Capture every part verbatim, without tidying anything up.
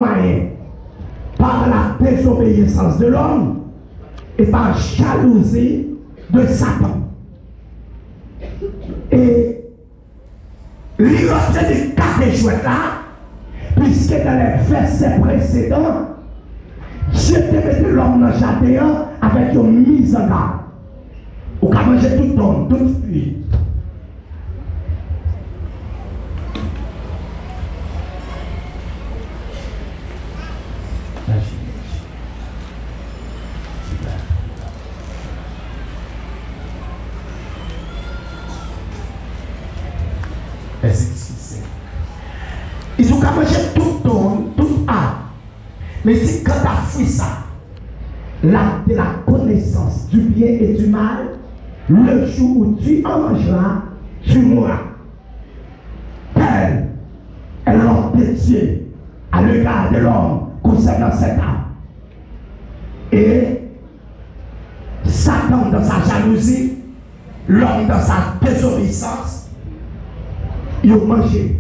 mwayen, par la désobéissance de l'homme et par jalousie de Satan. E li reteni kate jwèt la, puisque dans les versets précédents, Dye te mete lòm nan jaden an avèk yon mizangad. Ou ka manje tout pòm, tout fwi. Li di, ou ka manje tout pòm, tout ab. Men li di, kanta fwi sa, l'arbre de la connaissance du bien et du mal, le jour où tu en mangeras, tu mourras. Telle est l'ordre de Dieu à l'égard de l'homme concernant cet arbre. Et Satan, dans sa jalousie, l'homme, dans sa désobéissance, yo manje.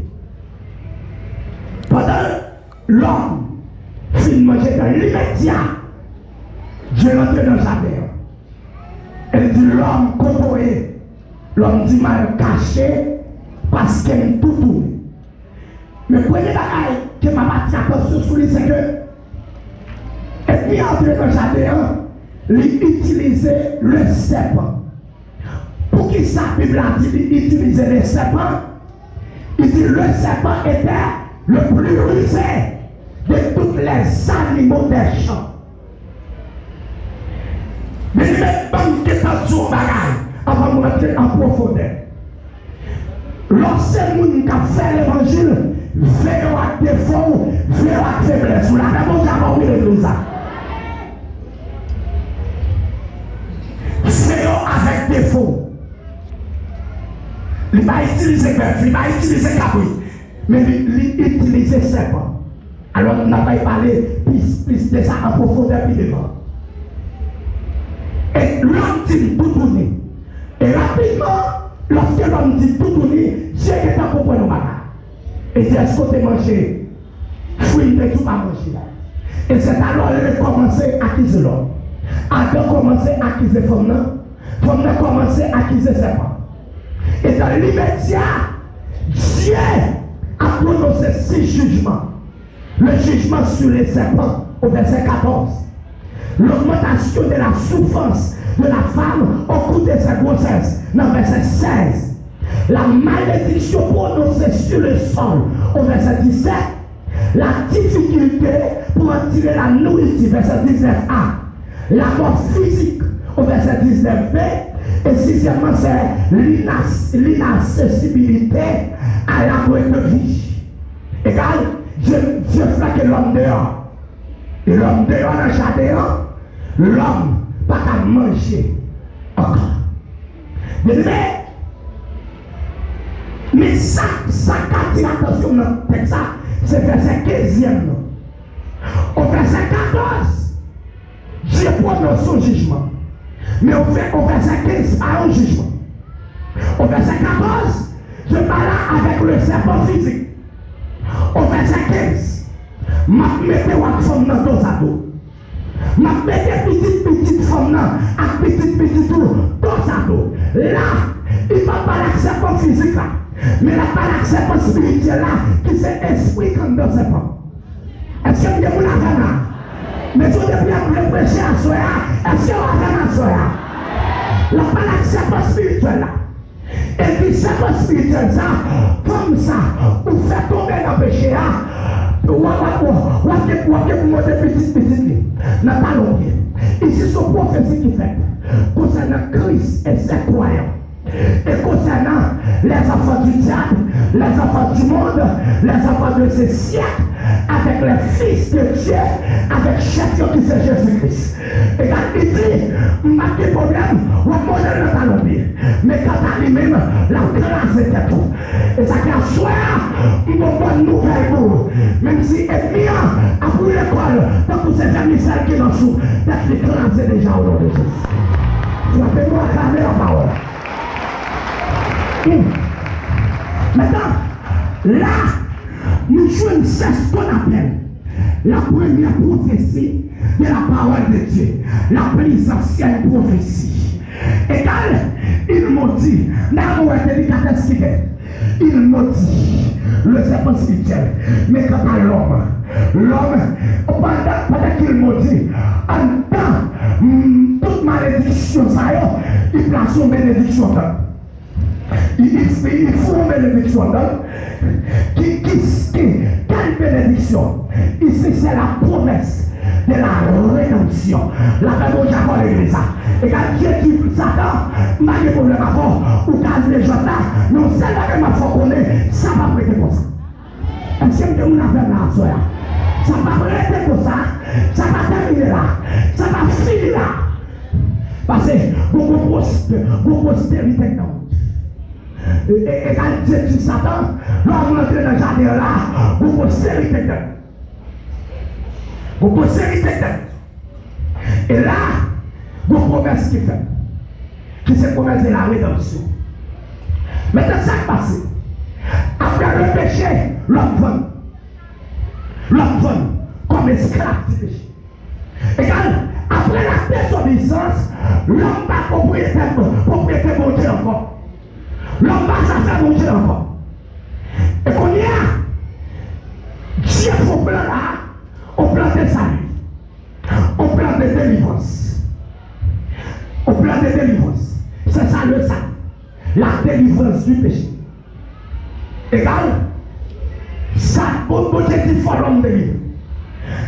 Pandan lòm fin manje, nan limedya, Dye rantre nan jaden an. E l di lòm, kote w ye? Lòm di, m al kache, paske m toutouni. Men premye bagay ke m ap atire atansyon sou li, se ke ènmi an antre nan jaden an, li itilize le sèpan. Poukisa Bib la di li itilize le sèpan? Li di, le serpent était le plus rusé de tous les animaux des champs. Men li menm ban m gentan di w yon bagay anvan m rantre an pwofondè. Lè w se moun k ap fè levanjil, veye w ak defo w, veye w ak feblès ou. Lapè Bondye ap ouvri legliz la. Veye w avèk defo w. Li pa itilize bèf, li pa itilize kabrit, men li, li itilize sèpan. Alò, n ap pale plis, plis de sa an pwofondè pi devan. E lòm di m toutouni. E rapidman, lòske lòm di toutouni, Dye gentan konprann yon bagay. E di, èske w te manje fwi m te di w pa manje a? E sèt alò, li kòmanse akize lòm. Adan kòmanse akize fanm nan. Fanm nan kòmanse akize sèpan. E nan limedya, Dye ap pwononse sis jijman. Le jugement sur les serpents, au verset quatorze. L'augmentation de la souffrance de la femme au cours de sa grossesse, nan vèsè sèz. La malédiction prononcée sur le sol, au verset dix-sept. La difficulté pour en tirer la nourriture, verset dix-neuf A. La mort physique, au verset dix-neuf B. Et sixièmement, c'est l'inas-, l'inaccessibilité à l'arbre de vie. Egal, Dye, Dye flanke lòm deyò. E lòm deyò nan jaden an, lòm pa ka manje ankò. Byeneme, men sa, sa k atire atansyon m nan tèks sa, se vèsè kenzyèm nan. O vèsè katòz, Dye pwononse yon jijman. Men o vè-, o vèsè kenz, pa yon jijman. O vèsè katòz, Dye pale avèk le sèpan fizik. O vèsè kenz, m ap mete w ak fanm nan dozado. M ap mete pitit pitit fanm nan ak pitit pitit ou dozado. La, li pa pale ak sèpan fizik la, men l ap pale ak sèpan espirityèl la, ki se espri k anndan sèpan. Èske m gen moun avè m la? Men si w te vle preche aswè a, èske w avè m aswè a? L ap pale ak sèpan espirityèl la. Epi sèpan espirityèl sa, fanm sa, ou fè tonbe nan peche a, w ap, w ap, w ap, w ap gen, w ap gen pou monte pitit pitit li nan talon pye. Isi se yon pwofesi ki fèt konsènan Kris e sè kwayan. Et concernant les enfants du diable, les enfants du monde, les enfants de ce siècle, avec les fils de Dieu, avec chèf yo ki se Jezi Kris. Egal, li di, m pa gen pwoblèm, w ap mòde l nan talon pye. Men kanta li menm, l ap kraze tèt ou. E sa k fè aswè a, m gon bòn nouvèl pou ou. Menm si ènmi an ap woule kò l, tankou se vèmisèl ki nan sou, tèt li kraze deja o non de Jezi. Frape mwen, aklame lapawòl. Hmm. Mentnan, la, nou jwenn sèskonapèl La première prophétie de la parole de Dieu, la plus ancienne prophétie. Egal, il maudit, nan mwen delikatès ki gen. Il maudit le serpent spirituel. Mais quant à l'homme, l'homme, pendant, pendant qu'il maudit, en tant, mm, toute malédiction, ça y est, il place une bénédiction dedans. Il, il, il faut une bénédiction dedans. Qui, qui, qui, quelle bénédiction? Ici, c'est la promesse de la rédemption. Lapè Bondye avè w, legliz la. E kan Dye di Satan, m pa gen pwoblèm avè w, ou ka vle jwèt la, men yon sèl bagay m ap fè w konnen, sa p ap rete konsa. Èske m gen moun avè m la aswè a? Sa p ap rete konsa, sa pa tèmine la, sa pa fini la. Paske gon, gon pwos-, gon pwosterite k nan wout. E, e, e kan Dye di Satan, lè w rantre nan jaden an la, gon pwosterite k nan Gon pwosterite k nan. E la, gon pwomès ki fèt, ki se pwomès de la redanmsyon. Mentnan, sa k pase? Apre le peche, lòm vann. Lòm vann kòm esklav di peche. Egal, apre la desobeyisans, lòm pa pwopriyetè, pwopriyete Bondye ankò. Lòm pa zafè Bondye ankò. E kounye a, Dye fè w plan la, yon plan de sali, yon plan de delivrans. Yon plan de delivrans. Se sa le sali. La délivrance du péché. Egal, sa, Bon, Bondye di fò lòm delivre.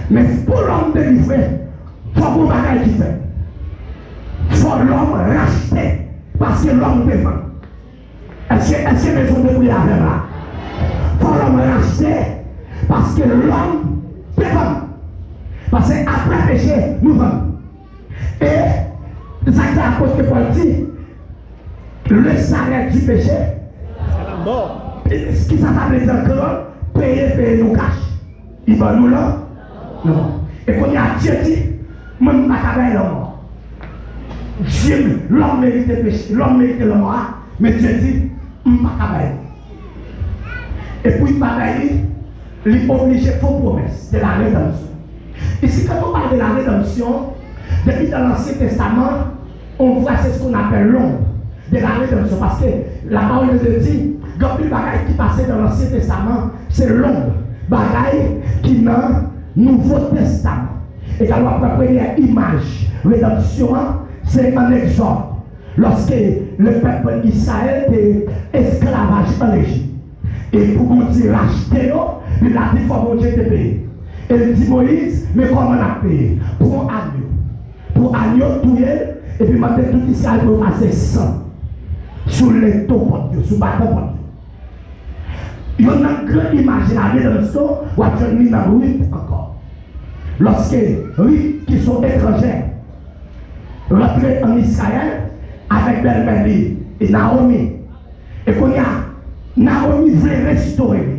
Men pou lòm delivre, fò gon bagay ki fèt. Fò lòm rachte, paske lòm te vann. Èske, èske mezon de priye avè m la? Fò lòm rachte, paske lòm te vann. Paske apre peche, nou vann. E sa k fè apot Pòl di, le salaire du péché, c'est la mort. Kisa sa vle di an kreyòl? Peye, peye nou kach. Li ban nou lan? Non. E kounye a, Dye di, mwen, m pa ka bay lanmò. Dye, lòm merite peche, lòm merite lanmò a, men Dye di, m pa ka bay li. E pou li pa bay li, li oblije fè yon pwomès de la redanmsyon. Isi, quand on parle de la rédemption, depuis dans l'Ancien Testament, on voit c'est ce qu'on appelle l'ombre de la rédemption. Paske la parole de Dieu di, gen anpil bagay ki pase nan Lansyen Testaman, se lonb bagay ki nan Nouvo Testaman. Egal, w ap wè premyè imaj redanmsyon an, se an Egzòd, lòske lepèp Izrayèl te esklavaj an Ejip. E pou Bondye rachte yo, Bib la di fò Bondye te peye. E l di Moyiz, men kòman n ap peye? Pran agno. Pran agno, touye l, epi mande tout Izrayèl pou yo pase san sou leto pòt yo, sou baton pòt yo. Youn nan gran imaj la redanmsyon, w ap jwenn li nan Rit ankò. Lòske Rit, ki se yon etranjè, rantre an Izrayèl avèk bèlmè li, e Nawomi. E kounye a, Nawomi vle restore li.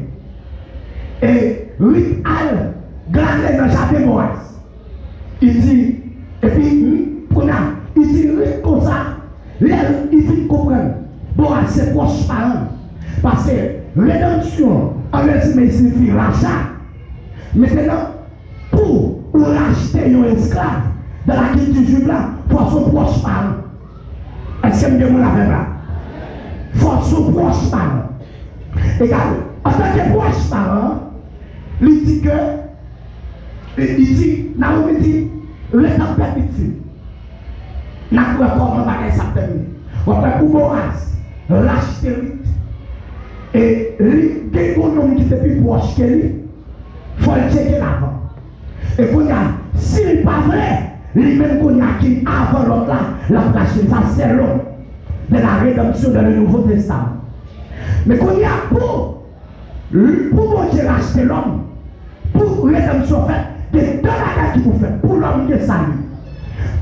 E Rit al glane nan jaden Bowaz. Li di, epi, kounye a, li di Rit konsa, lè li fin konprann Bowaz se pwòch paran l. Paske redanmsyon, an rezime, siyifi racha. Mentnan, pou ou rachte yon esklav, nan lakilti jwif la, fò se yon pwòch paran. Èske m gen moun avè m la? Fò se yon pwòch paran. Egal, antanke pwòch paran, li di ke, li di, Nawomi di, ret anpè pitit fi m. N ap wè kòman bagay sa ap tèmine. W ap wè pou Bowaz rachte Rit, e li gen yon nonm ki te pi pwòch ke li, fò l tcheke l avan. E kounye a, si l pa vle, li menm kounye a ki avan lòt la, l ap rachte l. Sa se l'ombre de la rédemption dans le Nouveau Testament. Men kounye a, pou, pou Bondye rachte lòm, pou redanmsyon fèt, gen de bagay ki pou fèt pou lòm gen sali.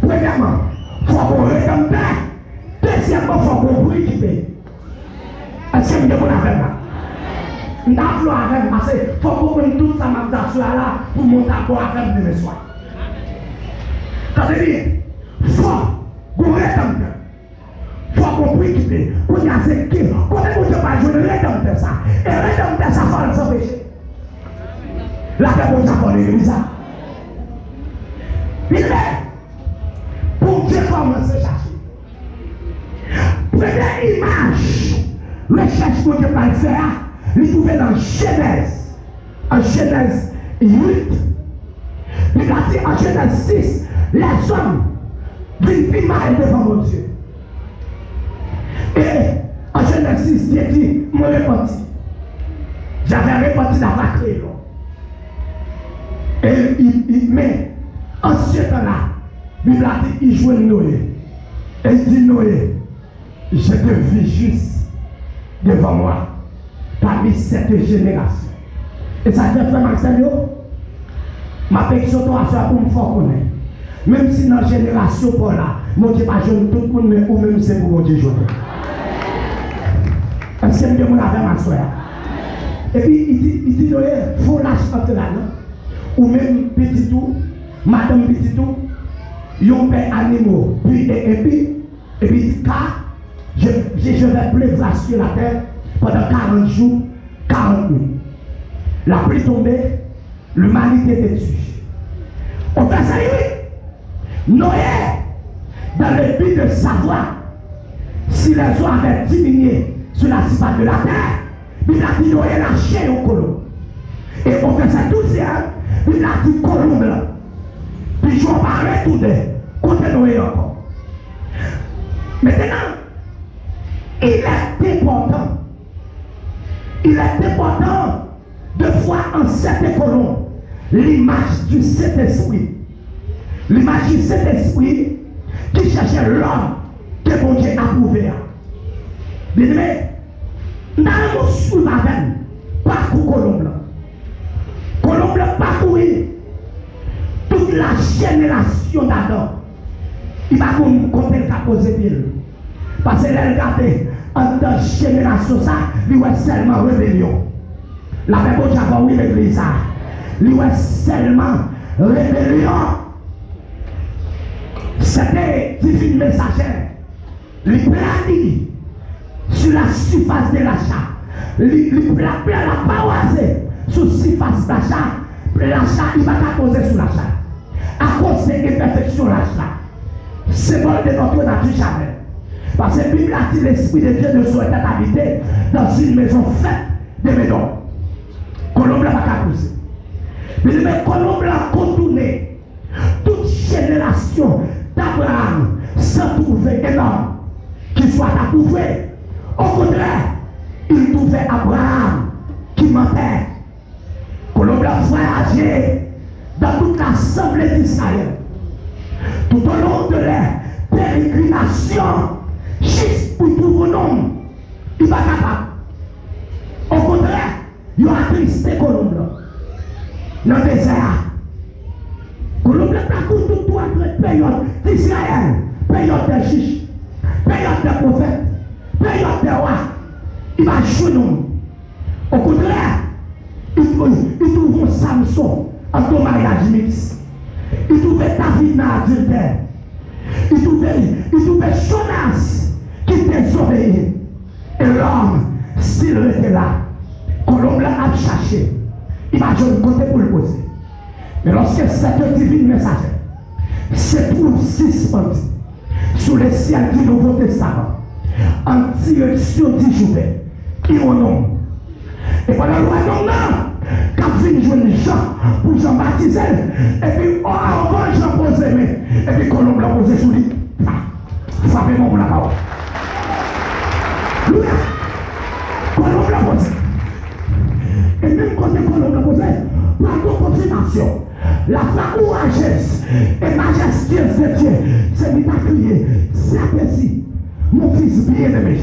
Premyèman, fò gon redanmtè. Dezyèmman, fò gon pri ki peye. Èske m gen moun avè m la? M ta vle w avè m, paske fò w konprann tout sa m ap di aswè a la pou w monte abò avè m demen swa. Tande byen, fò gon redanmtè. Fò gon pri ki peye. Kounye a se ki, kote Bondye pral jwenn redanmtè sa? E redanmtè sa fò l san peche. Lapè Bondye ap fè nan legliz la. Byeneme, Bondye kòmanse chache. Premye imaj rechèch Bondye pral fè a, li twouve nan Jenèz. An Jenèz uit, Bib la di an Jenèz sis, lèzòm vin pi mal devan Bondye. E an Jenèz sis, Dye di, mwen repanti. J'avais repenti d'avoir créé l'homme. E, i, i, men, an se tan la, Bib la di, i jwenn Noye. E i di Noye, je te vis juste devant moi parmi cette génération. E sa k fè, frè m ak sè m yo, m ap egzòte w aswè a pou m fè w konnen, menm si nan jenerasyon pa w la, Bondye pa jwenn tout moun, men ou menm se pou Bondye jwenn ou. Èske m gen moun avè m aswè a? Epi, li di, li di Noye, fè w lach antre ladan, ou menm, pitit ou, madanm pitit ou, yon pè animo, pi, e, epi, epi, li di, car je, je, je vais pleuvoir sur la terre pendant quarante jours, quarante nuits. La pluie tombait, l'humanité détruite. Au verset huit, Noé, dans le but de savoir si les eaux avaient diminué sur la surface de la terre, Bib la di Noye lache yon kolonb. E o vèsè douz, Bib la di kolonb lan, pijon pa retounen kote Noye ankò. Maintenant, il est important, il est important de voir en cette colombe l'image du Saint-Esprit. L'image du Saint-Esprit qui cherchait l'homme que Bondye apwouve a. Byeneme, m ta renmen w swiv avè m pakou kolonb lan. Kolonb lan pakouri tout la jenerasyon d'Adam. Li pa konn kote l ka poze pye l. Paske lè l gade anndan jenerasyon sa, li wè sèlman rebelyon. Lapè Bondye avè w, wi, legliz sa. Li wè sèlman rebelyon. Sete divin mesajè. Li plani sou la sifas de lacha. Li, li pla, pla, la pawase sou sifas lacha. Lacha, li pa ka poze sou lacha. Akoz de enpèfeksyon lacha. Senbòl de notre nature charnelle. Paske Bib la di, l'Esprit de Dieu ne saurait habiter dans une maison faite de maisons. Kolonb la pa ka poze. Byeneme, kolonb la kontounen tout jenerasyon d'Abraham sans trouver un homme qui soit approuvé. Au contraire, il trouvait Abraham qui mentait. Kolonb la vwayaje dans toute l'assemblée d'Israël, tout au long de leur pérégrination, jis pou l twouve yon nonm, li pa kapab. Okontrè, yo atriste kolonb lan nan dezè a. Kolonb lan ta kouri tout twouve peryòd d'Izrayèl, peryòd dè jij, peryòd dè pwofèt, peryòd dè wa. Li pa jwenn nonm. Okontrè, li twou-, li twouve yon Samson an do maryaj miks. Li twouve David nan adiltè. Li twouve, li twouve Jonas ki dezobeyi. E lòm, si l rete la, kolonb lan ap chache, li pa jwenn kote pou l poze. Men lòske sète divin mesajè se twouve sispandi sou le syèl di Nouvo Testaman, an direksyon di Jouden, ki yon nonm. E pandan l wè nonm nan k ap vin jwenn Jan pou Jan batize l, epi o, anvan Jan poze men, epi kolonb lan poze sou li. Frape men w pou lakay ou. Alelouya! Kolonb lan poze. E menm kote kolonb lan poze, pral gon konfimasyon. La foi courageuse et majestueuse de Dieu, se li ta kriye, Saint-Esprit, mon fils bien-aimé,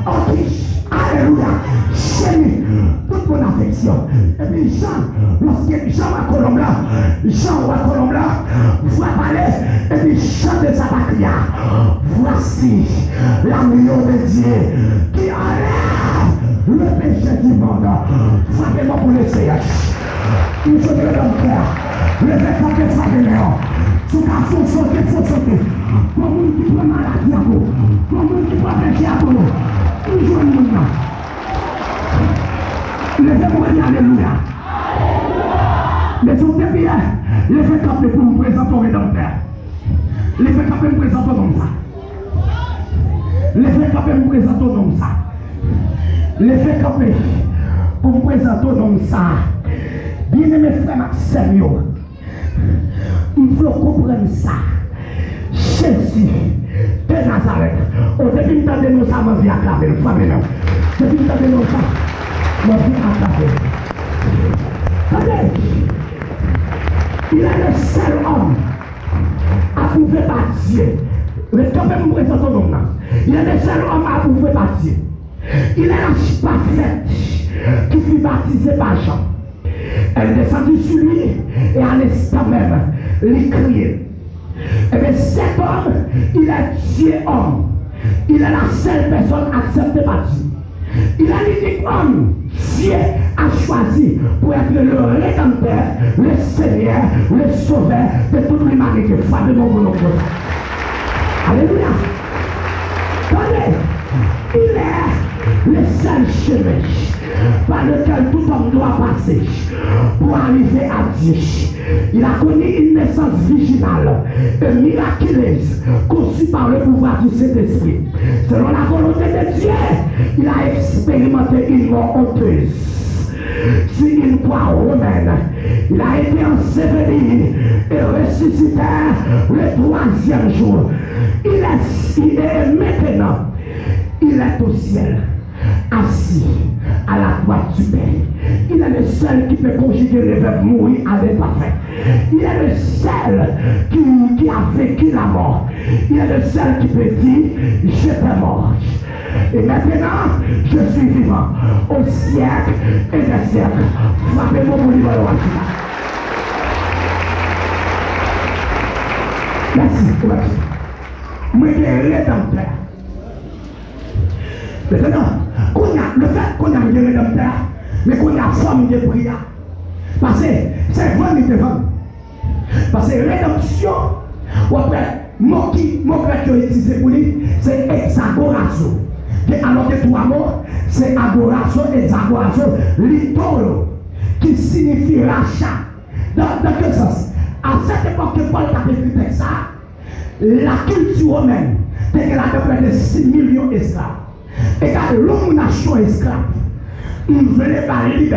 en qui, alelouya, j'ai mis toute mon affection. Epi Jan, lòske Jan wè kolonb lan, Jan wè kolonb lan, vwa pale, epi Jan de Zakari a, voici l'agneau de Dieu qui enlève le péché du monde. Frape men w pou Leseyè. M swete ke nan kè a, leve kanpe, frape men w. Si w ka fè w sote, fè w sote. Gon moun ki pran maladi a pou ou. Gon moun ki pran peche a pou ou. Ou jwenn moun nan. Leve pou w di alelouya. Mesye, w te piyè, leve kanpe pou m prezante w Redanmtè. Leve kanpe, m prezante w nonm sa. Leve kanpe, m prezante w nonm sa. Leve kanpe pou m prezante w nonm sa. Byeneme frè m ak sè m yo, m vle w konprann sa. Jezi de Nazarèt. O, depi m tande non sa, m anvi aklame l. Frape men w. Depi m tande non sa, m anvi aklame l. Tande! Il est le seul homme approuvé par Dieu. Ret kanpe, m prezante w nonm nan. Il est le seul homme approuvé par Dieu. Il est la parfaite qui fut baptisée par Jean. Elle descendit sur lui et à l'instant même, li kriye. Eh bien, cet homme, il est Dieu homme. Il est la seule personne acceptée par Dieu. Il est l'unique homme Dieu a choisi pour être le Rédempteur, le Seigneur, le Sauveur de toute l'humanité. Frape men w pou non sa. Alléluia. Tande, il est le seul chemin par lequel tout homme doit passer pour arriver à Dieu. Il a connu une naissance virginale et miraculeuse, conçue par le pouvoir du Saint-Esprit. Selon la volonté de Dieu, il a expérimenté une mort honteuse sur une croix romaine. Il a été enseveli et ressuscité le troisième jour. Il est, et maintenant, il est au ciel, assis à la droite du Père. Il est le seul qui peut conjuguer le verbe mourir avec parfait. Il est le seul qui, qui a vaincu la mort. Il est le seul qui peut dire, j'étais mort. Et maintenant, je suis vivant au siècle et des siècles. Frape men w pou li, mwen, mèsi. Mwen gen Redanmtè. Mezanmi, kounye a, lefèt kounye a m gen Redanmtè a, men kounye a fò m gen pri a. Paske se vann li te vann. Paske redanmsyon, w ap wè, mo ki, mo grèk yo itilize pou li, se exagorazo. Gen, alò, gen twa mo, se agorazo, exagorazo, lithoro, ki siyifi racha. Dans, dans quel sens? À cette époque que Paul t ap ekri tèks sa a, lakilti womèn te gen ladan prè de sis milyon esklav. E gade, yon nasyon esklav, m vle ba l libète.